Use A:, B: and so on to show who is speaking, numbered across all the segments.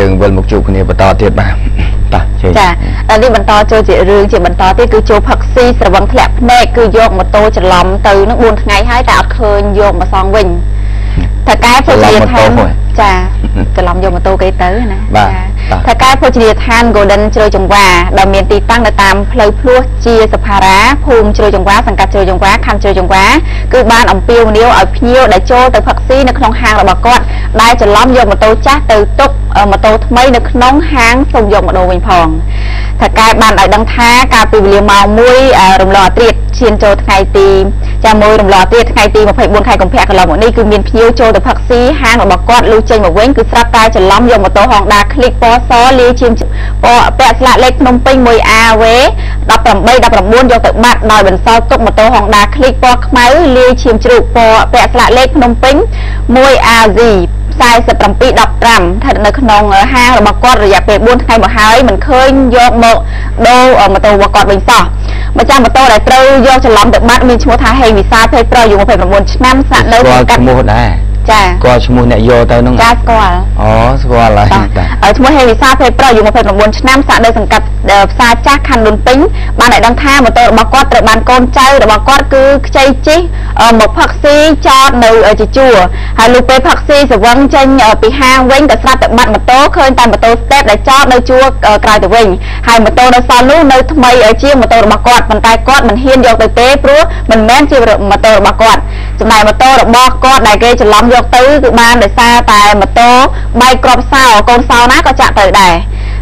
A: យើងវិលមកជួបគ្នាបន្តទៀតបាទបាទ
B: ចានេះបន្តចូលជារឿងជាបន្តទៀតគឺចូលផឹកស៊ីស្រវឹងធ្លាក់ភ្នែកគឺយកម៉ូតូច្រឡំទៅនឹង4ថ្ងៃហើយតែអត់ឃើញយកមកសងវិញថៅកែភោជនីយដ្ឋានចាច្រឡំយកម៉ូតូគេទៅណាចាថៅកែភោជនីយដ្ឋាន Golden ជ្រោយចង្វាដែលមានទីតាំងនៅតាមផ្លូវភ្លោះជាសផារាភូមិជ្រោយចង្វាសង្កាត់ជ្រោយចង្វាខណ្ឌជ្រោយចង្វាគឺបានអំពាវនាវឲ្យភ្ញៀវដែលចូលទៅផឹកស៊ីនៅក្នុងហាងរបស់គាត់ដែលច្រឡំយកម៉ូតូចាស់ទៅទុកម៉ូតូថ្មីនៅក្នុងហាងសូមយកម៉ូតូវិញផងថៅកែបានឲ្យដឹងថាកាលពីវេលាម៉ោង1រំលងអាធ្រាត្រឈានចូលថ្ងៃទីចា1រំលងអាធ្រាត្រថ្ងៃទី24ខែកុម្ភៈកន្លងមកនេះគឺមានភ្ញៀវចូលទៅផឹកស៊ីហាងរបស់គាត់លុះចេញមកវិញគឺស្រាប់តែច្រឡំយកម៉ូតូ Honda Click ពណ៌សលាយឈាមពណ៌ពាក់ស្លាកលេខភ្នំពេញ 1AV 18 19យកទៅបាត់ដោយបន្សល់ទុកម៉ូតូ Honda Click ពណ៌ខ្មៅលាយឈាមជ្រូកពណ៌ពាក់ស្លាកលេខភ្នំពេញ 1AZ 47 15ស្ថិតនៅក្នុងហាងរបស់គាត់រយៈពេល4ថ្ងៃមកហើយមិនឃើញយកមកដូរម៉ូតូរបស់គាត់វិញសោះម្ចាស់ម៉ូតូដែលត្រូវយកច្រឡំទៅបាត់មានឈ្មោះថាហេងវិសាលភេទប្រុសអាយុ29ឆ្នាំស្នាក់នៅសង្កាត់
A: ឈ្មោះដែរចាស្គាល់ឈ្មោះអ្នកយកទៅហ្នឹង
B: ចាស្គាល់
A: អូស្គាល់ហើយ
B: ឈ្មោះហេងវិសាលភេទប្រុសអាយុ29ឆ្នាំស្នាក់នៅសង្កាត់ផ្សារចាស់ខណ្ឌដូនពេញបានឲ្យដឹងថាម៉ូតូរបស់គាត់ត្រូវបានកូនចៅរបស់គាត់គឺខ្ចីជិះមកផឹកស៊ីចតនៅជាជួរហើយលុះពេលផឹកស៊ីស្រវឹងចេញពីហាងវិញក៏ស្រាប់តែបាត់ម៉ូតូឃើញតែម៉ូតូស្តេបដែលចតនៅជួរក្រោយទៅវិញហើយម៉ូតូនៅសល់នោះនៅថ្មីជាងម៉ូតូរបស់គាត់ប៉ុន្តែគាត់មិនហ៊ានយកទៅទេព្រោះមិនមែនជាម៉ូតូរបស់គាត់ចំណែកម៉ូតូរបស់គាត់ដែលគេច្រឡំយកទៅគឺបានដោយសារតែម៉ូតូបែកគ្រាប់សោកូនសោណាក៏ចាក់ទៅដែរ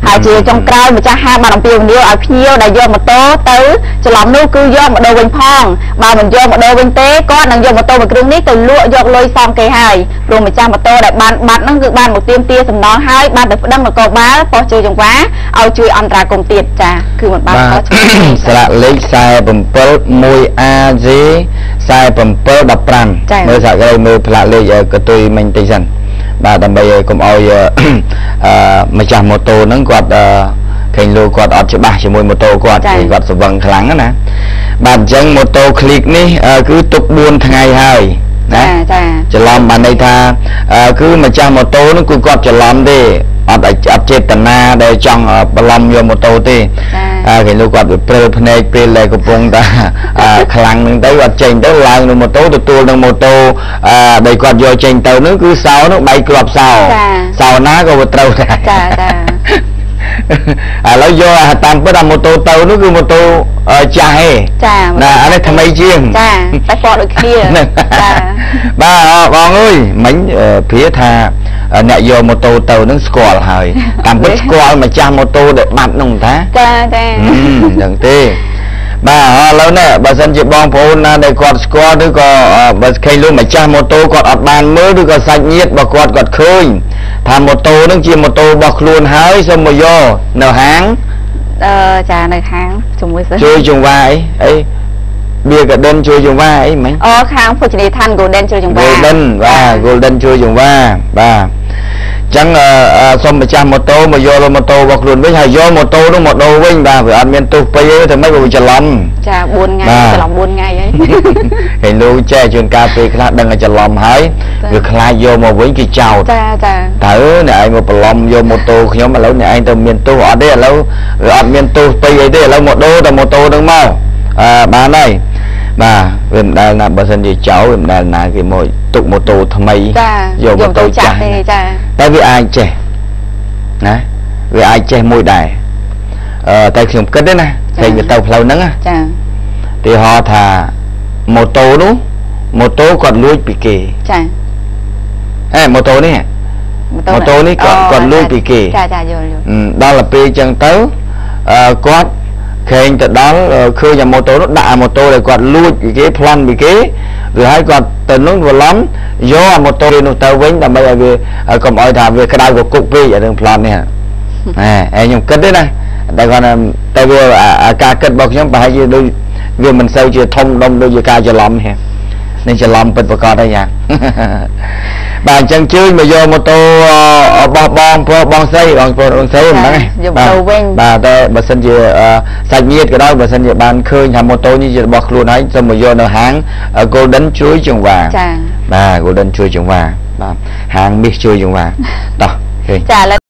B: ហើយជាចុងក្រោយម្ចាស់ហាងបានអំពាវនាវឲ្យភ្ញៀវដែលយកម៉ូតូទៅច្រឡំនោះគឺយកមកដូរវិញផងបើមិនយកមកដូរវិញទេគាត់នឹងយកម៉ូតូមួយគ្រឿងនេះទៅលក់យកលុយសងគេហើយព្រោះម្ចាស់ម៉ូតូដែលបានបាត់ហ្នឹងគឺបានមកទាមទារសំណងហើយបានទៅប្តឹងនគរបាលប៉ុស្តិ៍ជ្រោយចង្វាឲ្យជួយអន្តរាគមន៍ទៀតចាគឺមិនបានខុសឆ្គង
A: ស្លាកលេខ47 1AZ 47 15មើលសហគ្រាសមើលផ្លាកលេខកតុយមិញតិចសិនបាទដើម្បីឲ្យកុំឲ្យម្ចាស់ម៉ូតូហ្នឹងគាត់ឃើញលោកគាត់អត់ច្បាស់ជាមួយម៉ូតូគាត់គេគាត់ស្វឹងខ្លាំងណាបាទអញ្ចឹងម៉ូតូ Click នេះគឺទុក4ថ្ងៃហើយណា
B: ចា
A: ច្រឡំបានន័យថាគឺម្ចាស់ម៉ូតូហ្នឹងគឺគាត់ច្រឡំទេអត់ចេតនាដែលចង់បន្លំយកម៉ូតូទេគេលោកគាត់វាព្រិលភ្នែកពេលដែលកំពុងតែខ្លាំងហ្នឹងទៅអត់ចេញទៅឡើងនៅម៉ូតូទទួលនឹងម៉ូតូដែលគាត់យកចេញទៅហ្នឹងគឺសោហ្នឹងបែកគ្រាប់សោសោណាក៏វាត្រូវដែរ
B: ចាចា
A: ឥឡូវយកតាមពិតអាម៉ូតូទៅនោះគឺម៉ូតូចាស់ឯង
B: ចា
A: ណាអានេះថ្មីជាង
B: ចាតែពណ៌ដូចគ្នាចា
A: បាទបងអើយមិញព្រាថាអ្នកយកម៉ូតូទៅនឹងស្គាល់ហើយតាមពិតស្គាល់ម្ចាស់ម៉ូតូដែលបាត់នោះតា
B: ចាចា
A: អញ្ចឹងទេបាទឥឡូវនេះបើសិនជាបងប្អូនណាដែលគាត់ស្គាល់ឬក៏បើឃើញលោកម្ចាស់ម៉ូតូគាត់អត់បានមើលឬក៏សាច់ញាតិរបស់គាត់គាត់ឃើញថាម៉ូតូនឹងជាម៉ូតូរបស់ខ្លួនហើយសូមមកយកនៅហាង
B: ចានៅហាងជាមួយ
A: ជួយចង្វាអីអីបៀកាដិនជួយចង្វាអីមិញ
B: អូខាងភោជនីយដ្ឋាន Golden ជួយចង្វា
A: Golden បាទ Golden ជួយចង្វាបាទចឹងសូមម្ចាស់ម៉ូតូមកយកម៉ូតូរបស់ខ្លួនវិញហើយយកម៉ូតូនោះមកដូរវិញបាទវាអត់មានទោសពេកទេតែមិនវាច្រឡំ
B: ចា4ថ្ងៃច្រឡំ4ថ្ងៃហើយ
A: ឃើញលោកចេះជួនកាលពេលខ្លះដឹងតែច្រឡំហើយវាខ្លាចយកមកវិញគេចោទ
B: ចាចា
A: ត្រូវអ្នកឯងមកបន្លំយកម៉ូតូខ្ញុំឥឡូវអ្នកឯងទៅមានទោសអត់ទេឥឡូវវាអត់មានទោសពេកអីទេឥឡូវមកដូរតែម៉ូតូនឹងមកបានហើយបាទវាមិនដែលណាបើសិនជាចោលវាមិនដែលណាគេមកទុកម៉ូតូថ្មីយកម៉ូតូចាស់
B: ទេចា
A: តែវាអាចចេះណាវាអាចចេះមួយដែរតែខ្ញុំគិតទេណាឃើញវាទៅផ្លូវហ្នឹង
B: ចា
A: ទីហោថាម៉ូតូនោះម៉ូតូគាត់លួចពីគេ
B: ចា
A: ហេម៉ូតូនេះម៉ូតូនេះគាត់លួចពីគេ
B: ចាចាយល់យល់
A: ដល់ទៅពេលចឹងទៅគាត់ខេងទៅដល់ឃើញអាម៉ូតូនោះដាក់អាម៉ូតូដែលគាត់លួចពីគេប្លន់ពីគេឬហើយគាត់ទៅនោះវឡំយកអាម៉ូតូនោះទៅវិញដើម្បីឲ្យវាកុំឲ្យថាវាក្តៅកគុកពេកអារឿងប្លន់នេះហែឯងខ្ញុំគិតទេណាតែគាត់តែវាការគិតរបស់ខ្ញុំប្រហែលជាដូចវាមិនសូវជាធំដុំដូចជាការច្រឡំនេះនេះច្រឡំពិតប្រាកដហើយយ៉ាងបាទអញ្ចឹងជើញមកយកម៉ូតូរបស់បងប្រុសបងស្រីបងប្រុសបងស្រីមិនដឹង
B: ទេយកទៅវិញ
A: បាទតែបើសិនជាសាច់ញាតិក៏ដោយបើសិនជាបានឃើញថាម៉ូតូនេះជារបស់ខ្លួនហើយសូមមកយកនៅហាង Golden ជួយចង្វា
B: ចា
A: បាទ Golden ជួយចង្វាបាទហាងមាសជួយចង្វាតោះ
B: ចាឥឡូវ